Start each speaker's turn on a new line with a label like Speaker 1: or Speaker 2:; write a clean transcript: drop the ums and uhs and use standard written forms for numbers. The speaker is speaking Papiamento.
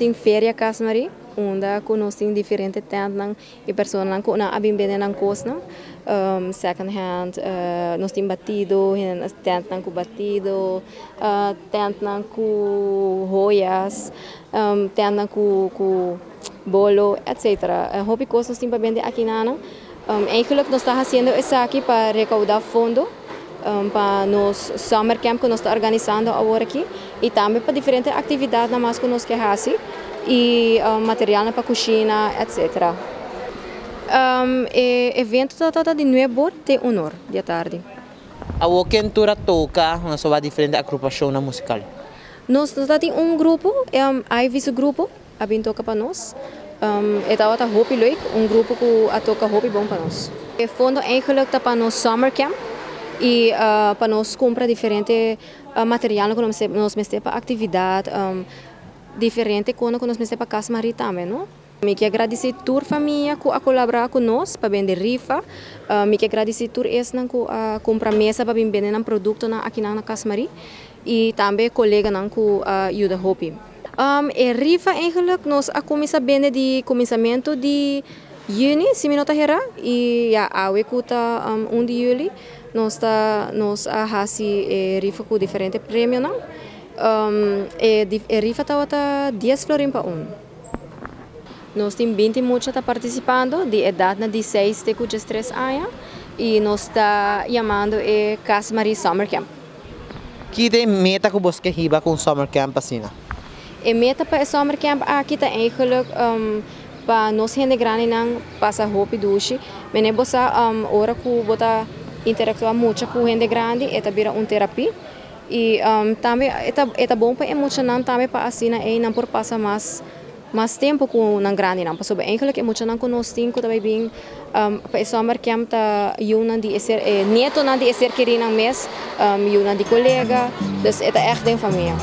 Speaker 1: Tin Feria Cas Marie, unda ku nos tin diferente tentnan i personanan ku nan a bin bende nan kosnan second hand. Nos tin batido, tentnan ku batido, tentnan ku joyas, tentnan ku bolo, etcetera. Hopi kos nos tin pa bende aki nan. Eigenlijk nos ta hasiendo esaki pa rekoudá fondo pa nos summer camp ku nos ta organisando awor aki i tambe pa diferente aktividatnan mas ku nos ke hasi i materialnan pa kushina, etcetera. E evento ta ta di 9 or te 1 or di atardi.
Speaker 2: Awor, ken tur a toka? Nos a diferente agrupashon musikal.
Speaker 1: Nos tin un grupo, Ivy su grupo, a bin toka pa nos. E tabata hopi leuk, un grupo ku a toka hopi bon pa nos. E fondo eigenlijk ta pa nos summer camp i pa nos kumpra diferente material ku nos mester pa aktividat, diferente kos ku nos mester pa Cas Marie tambe, no? Mi ke gradisí tur famia ku a kolaborá ku nos pa bende rifa. Mi ke gradisí tur esnan ku a kumpra mesa pa bin bende nan produktonan aki na Cas Marie i tambe koleganan ku a yuda hopi. E rifa eigenlijk nos a kuminsá bende di kuminsamentu di yüni, si mi no ta hera, i ya, awe ku ta 1 di yüli nos a hasi e rifa ku diferente premionan. E rifa tabata 10 florin pa un. Nos tin 20 mucha ta partisipando di edat na di 6 te ku 3 aña i nos ta yamando e Cas Marie Summer Camp.
Speaker 2: Ki ta e meta ku boso ke hiba ku summer camp asina?
Speaker 1: E meta pa e summer camp aki ta eigenlijk pa nos hende grandinan pasa hopi dushi. Mene bo sa, ora ku bo ta interaktuá mucha ku hende grandi, e ta bira un terapia. I tambe e ta bon pa e muchanan tambe, pa asina nan por pasa mas tempu ku nan grandinan. Pasobra eigenlijk e muchanan ku nos tin ku ta bin pa e summer camp ta yunan di e ser, nietonan di e ser kerinan mes, yunan di kolega, dus e ta echt den famia.